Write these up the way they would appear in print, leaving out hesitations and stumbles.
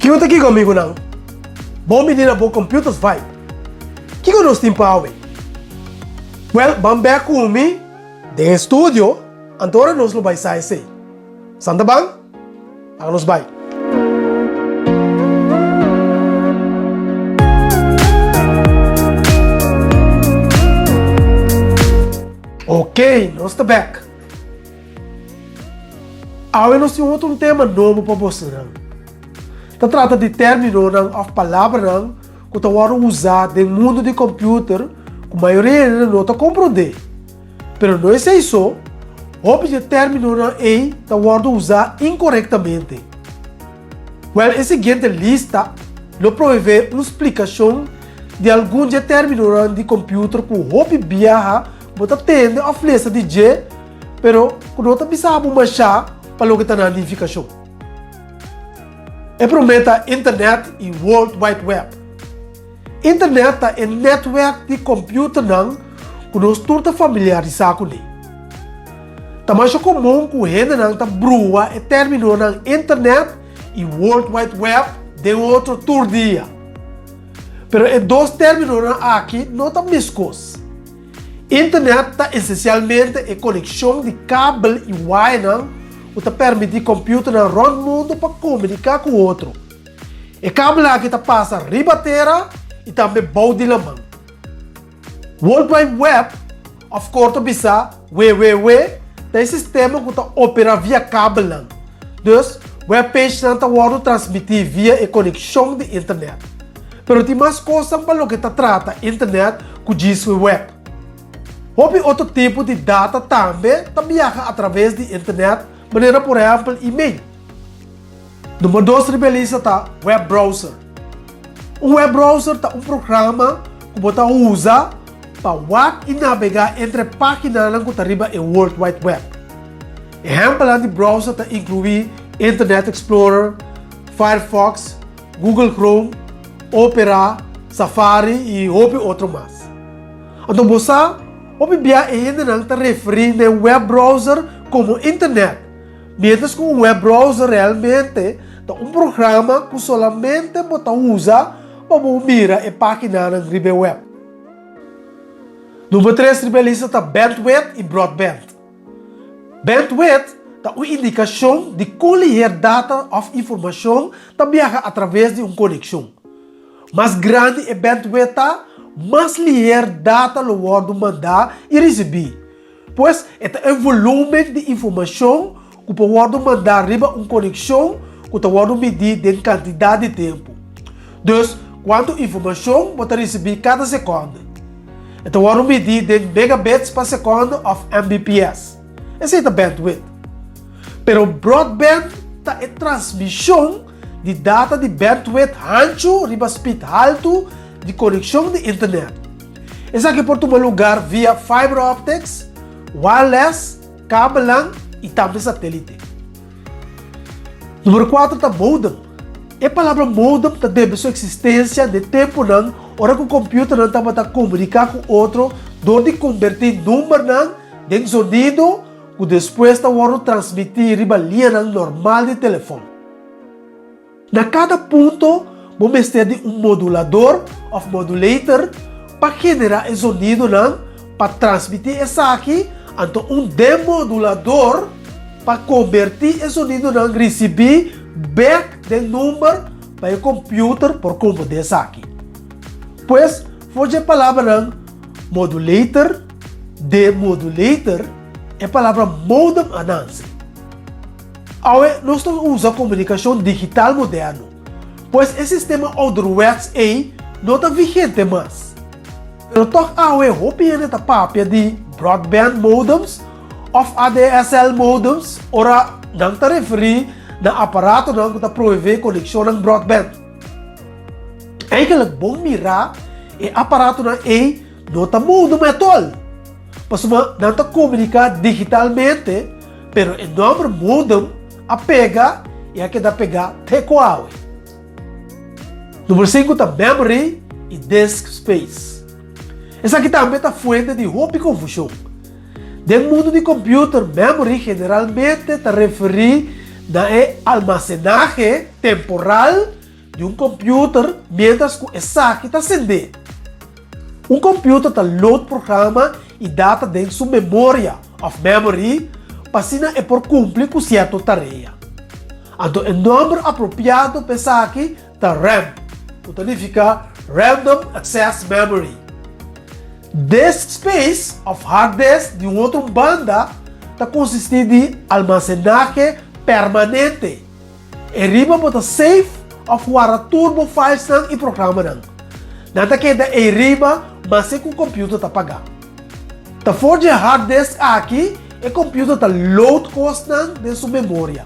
Kiko ta kiko amigunan? Bon bini na bo Computers Vibe. Kiko nos tin pa awe? Well, ban bek ku mi den e studio, anto ora nos lo bai sa esei. Santa ban? Laga nos bai. Ok, nos ta bek. Awe nos tin otro un tema nobo pa bosonan. Ta trata di términonan òf palabranan ku ta wòrdu usá den mundu di kòmpiuter ku mayoria hende no ta komprondé. Pero no esei so, hopi di e términonan ei ta wòrdu usá inkorektamente. Wèl, e siguiente lista lo proveé un splikashon di algun dje términonan di kòmpiuter ku hopi biaha bo ta tende òf lesa di dje, pero ku no ta bisa bo mashá pa loke ta nan nifikashon. E promé ta Internet i World Wide Web. Internet ta e netwerk di computernan ku nos tur ta familiarisá kuné. Ta masha komun ku hendenan ta brua e términonan Internet i World Wide Web den otro tur dia. Pero e dos términonan aki no ta meskos. Internet ta esensialmente e konekshon di kabel i wayanan ku ta permití computernan rònt mundu pa komuniká ku otro. E kabel aki ta pasa riba tera i tambe bou di laman. World Wide Web, òf korto bisá WWW, ta e sistema ku ta operá via kabelnan. Dus, webpagenan ta wòrdu transmití via e konekshon di internet. Pero tin mas kosnan pa loke ta trata internet ku djis web. Hopi otro tipo di data tambe ta biaha atraves di internet, manera por ehèmpel email. Number dos riba e lista ta web browser. Un web browser ta un programa ku bo ta usa pa wak i nabegá entre páginanan ku ta riba e World Wide Web. Ehèmpelnan di browser ta inkluí Internet Explorer, Firefox, Google Chrome, Opera, Safari i hopi otro mas. Anto bo sa, hopi bia e hendenan ta referí na e web browser komo Internet. Mientras ku un web browser realmente ta un programa ku solamente bo ta usa pa bo mira e páginanan riba e web. Number tres riba e lista ta bandwidth i broadband. Bandwidth ta un indikashon di kon liher data òf informashon ta biaha atraves di un konekshon. Mas grandi e bandwidth ta, mas liher data lo wòrdu mandá i risibí. Pues e ta e volumen di informashon ku por wòrdu mandá riba un konekshon ku ta wòrdu midí den kantidat di tempu. Dus, kuantu informashon bo ta risibí kada sekònde. E ta wòrdu midí den megabits pa sekònde òf Mbps. Esei ta bandwidth. Pero broadband ta e transmishon di data di bandwidth hanchu riba spit haltu di konekshon di internet. Esaki por tuma lugar via fiber optics, wireless, kabelnan i tambe satelite. Numero kuater ta modem. E palabra modem ta debe su eksistensia den tempunan ora ku kompüternan tabata komuniká ku otro dor di kombertí numbernan den zonido ku despues ta wòrdu transmití riba liñanan normal di telefòn. Na kada punto bo mester di un modulador òf modulator pa generá e zonidonan pa transmití esaki, anto un demodulador pa kombertí e zonidonan risibí bèk den number pa e kòmpiuter por komprondé esaki. Pues, for dje palabranan modulator, demodulator, e palabra modem a nanse. Awe nos ta usa komunikashon digital moderno, pues e sistema ouderwets ei no ta vigente mas. Pero tòg awe hopi hende ta papia di broadband modems òf ADSL modems ora nan ta referí na aparatonan ku ta proveé konekshonnan broadband. Eigenlijk bon mirá e aparatonan ei no ta modem ètòl, pasobra nan ta komuniká digitalmente, pero e nòmber modem a pega i a keda pegá te ku awe. Number sinku ta memory i disk space. Esaki tambe ta fuente di hopi konfushon. Den mundu di computer, memory generalmente ta referí na e almasenahe temporal di un computer miéntras ku esaki ta sendé. Un computer ta load programa i data den su memoria òf memory pa asina e por kumpli ku sierto tarea. Anto e nòmber apropiado pa esaki ta RAM, ku ta nifiká Random Access Memory. Disk space òf hard disk di un otro banda ta konsistí di almasenahe permanente. E riba bo ta save òf warda tur bo filesnan i programanan. Nan ta keda ei riba maske ku kòmpiuter ta pagá. Ta for dje hard disk aki e computer ta load cosnan den su memoria.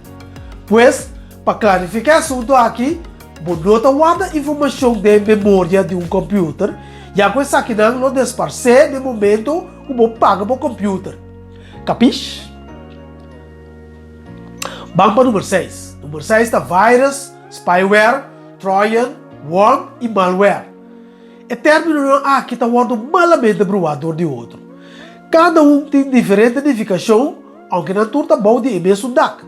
Pues, pa clarifica e asunto aki, bo no ta warda informacion den e memoria di un computer, ya cu esakinan lo desparce den momento cu bo paga bo computer. Capish? Ban pa number seis. Number seis ta virus, spyware, trojan, worm y malware. E términonan aki ta wòrdu malamente bruá dor di otro. Kada un tin diferente nifikashon, ounke nan tur ta bou di e mesun dak.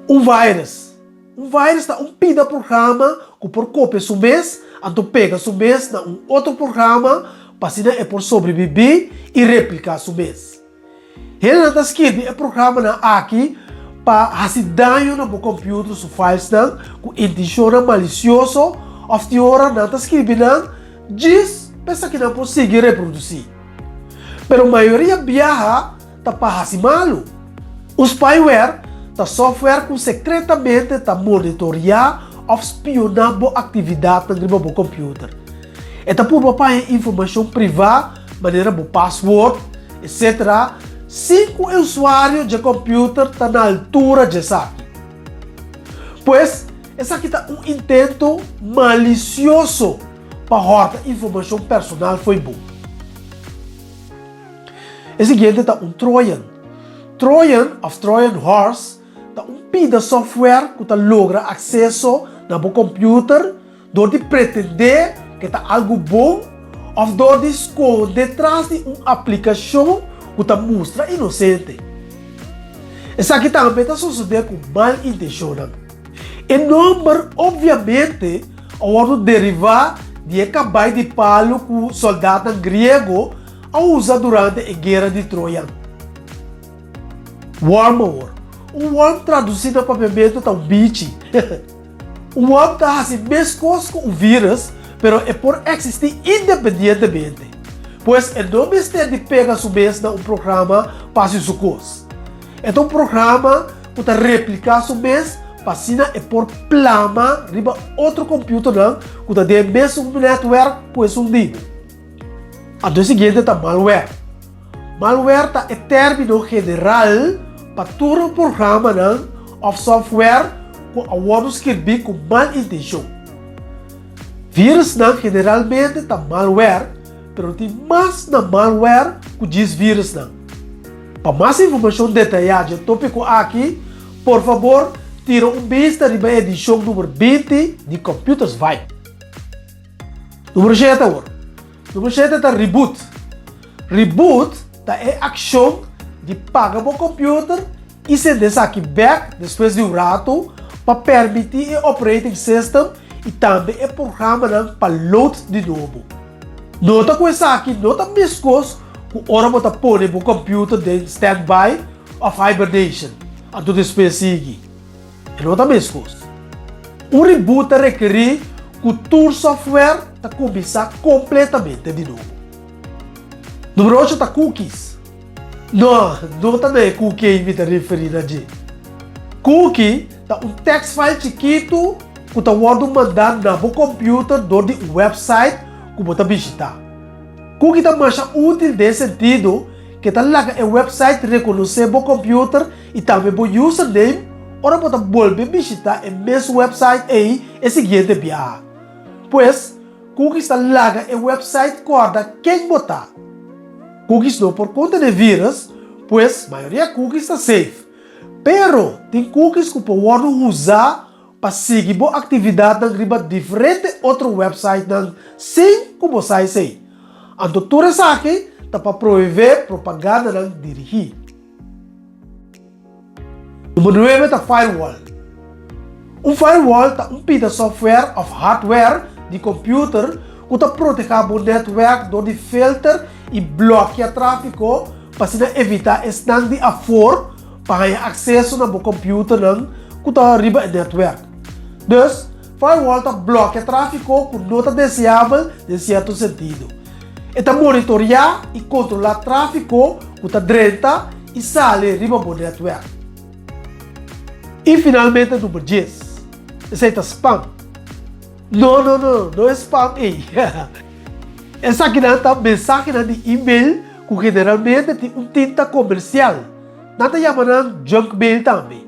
Un virus. Un virus ta un pida programa ku por kopia su mes anto pega su mes na un otro programa pa asina e por sobrebibí i repliká su mes. Hendenan ta skirbi e programanan aki pa hasi daño na bo computer su filesnan ku intenshonnan malisioso òf tin ora nan ta skirbi nan djis pa esakinan por sigui reprodusí. Pero mayoria biaha ta pa hasi malu. Un spyware ta software ku sekretamente ta monitoriá òf spioná bo aktividatnan riba bo computer. E ta purba pa haña informashon privá manera bo paswoord, etc. Sin ku e usuario dje kòmpiuter ta na altura dje esaki. Pues, esaki ta un intento malisioso pa hòrta informashon personal fo'i bo. E siguiente ta un Trojan. Trojan òf Trojan horse ta un pida software ku ta logra akseso na bo kòmpiuter Dor di pretendé ke ta algu bon òf dor di skonde tras di un aplikashon ku ta mustra inosente. Esaki tambe ta sosodé ku mal intenshonnan. E nòmber opviamente a wòrdu derivá di e kabai di palu ku sòldatnan griego a usa durante e Guera di Troyan. Worm awor. Un worm tradusí na papiamentu ta un bichi. Un worm ta hasi meskos ku un vírus, pero e por eksistí independientemente. Pues e no mester di pega su mes na un programa pa hasi su kos. E ta un programa ku ta repliká su mes pa asina e por plama riba otro kompüternan ku ta den e mesun nètwèrk ku esun di bo. Anto e siguiente ta malware. Malware ta e término general pa tur programanan òf software ku a wòrdu skirbí ku mal intenshon. Vírusnan generalmente ta malware, pero tin mas na malware ku djis vírusnan. Pa mas informashon detayá dje tópiko aki, por fabor tira un bista riba e edishon number 20 di Computers Vibe. Numero shete awor. Numero shete ta reboot. Reboot ta e akshon di paga bo computer i sende esaki bek despues di un ratu pa permití e operating system i tambe e programanan pa load di nobo. Nota ku esaki no ta meskos ku ora bo ta pone bo computer den standby òf hibernation anto despues sigui. E no ta meskos. Un reboot ta rekerí ku tur software ta kuminsá kompletamente di nobo. Numero ocho ta cookies. No, no ta na e cookie ei mi ta referí na dje. Cookie ta un text file chikitu ku ta wòrdu mandá na bo kòmpiuter dor di un wèpsait ku bo ta bishitá. Cookie ta masha útil den e sentido ku e ta laga e wèpsait rekonosé bo kòmpiuter i tambe bo username ora bo ta bolbe bishitá e mes wèpsait ei e siguiente biaha. Pues, cookies ta laga e wèpsait kòrda ken bo ta. Cookies no por kontené vírus, pues mayoria cookies ta safe. Pero, tin cookies ku por wòrdu usá pa sigui bo aktividatnan riba diferente otro wèpsaitnan sin ku bo sa esei. Anto tur esaki ta pa provevé propagandanan dirigí. Number nuebe ta firewall. Un firewall ta un pida software òf hardware di kòmpiuter ku ta protehá bo nètwèrk dor di filter i blòkia tráfiko pa asina evitá esnan di afor pa haña akseso na bo kòmpiuternan ku ta riba e nètwèrk. Dus, firewall ta blòkia tráfiko ku no ta deseabel den sierto sentido. E ta monitoriá i kontrolá tráfiko ku ta drenta i sali riba bo nètwèrk. I finalmente number dies, esei ta spam. No, no, no, no e spam ei. Esakinan ta mensahenan di email ku generalmente tin un tinta komersial. Nan ta yama nan junk mail tambe.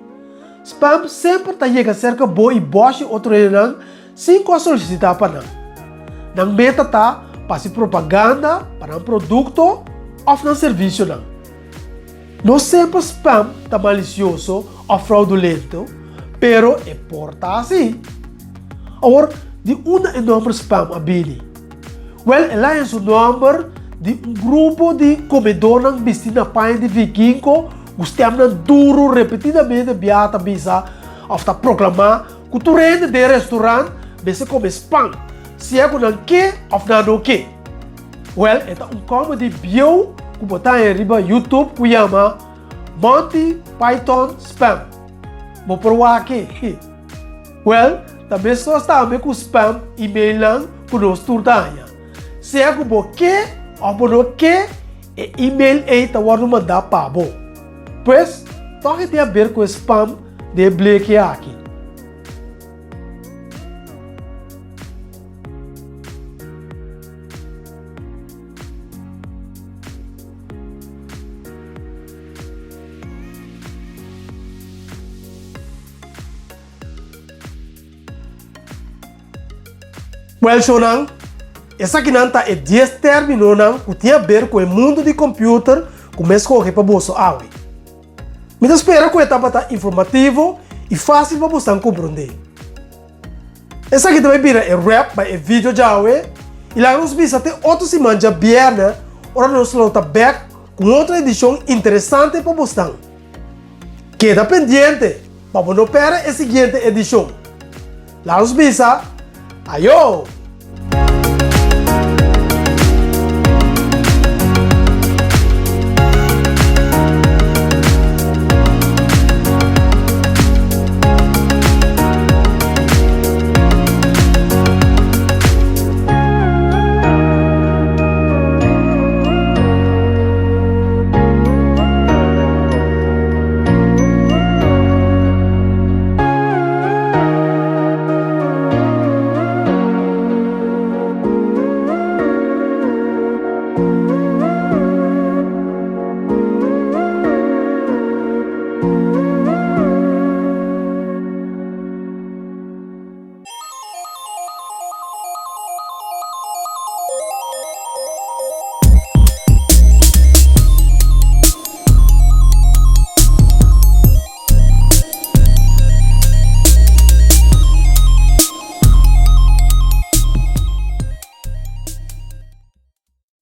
Spam semper ta yega serka bo i bòshi otro hendenan sin ku a solisitá pa nan. Nan meta ta pa hasi propaganda pa nan produkto òf nan servisionan. No semper spam ta malisioso òf fraudulento, pero e por ta así. Awor, di unda e nòmber spam a bini? Wèl, el a haña su nòmber di un grupo di komedónan bistí na paña di vikingo ku stèmnan duru repetidamente biaha ta bisa òf ta proklamá ku tur hende den e restorant mester kome spam, sea ku nan ke òf nan no ke. Wèl, e ta un comedy bieu ku bo ta haña riba YouTube ku yama Monty Python Spam. Bo por wak e. Wèl, ta meskos tambe ku spam emailnan ku nos tur ta haña. Sea ku bo ke òf bo no ke, e email ei ta wòrdu mandá pa bo. Pues, tòg e tin aber ku e spam den e bleki aki. Wèl shownan, esakinan ta e dies términonan ku tin aber ku e mundu di kòmpiuter ku mi a skohe pa boso awe. Mi ta spera ku e tabata informativo i fásil pa bosnan komprondé. Esaki ta bai bira e wrap pa e video djawe i laga nos bisa te otro siman djabièrnè ora nos lo ta bèk ku un otro edishon interesante pa bosnan. Keda pendiente pa bo no pèrdè e siguiente edishon. Laga nos bisa, Ayo!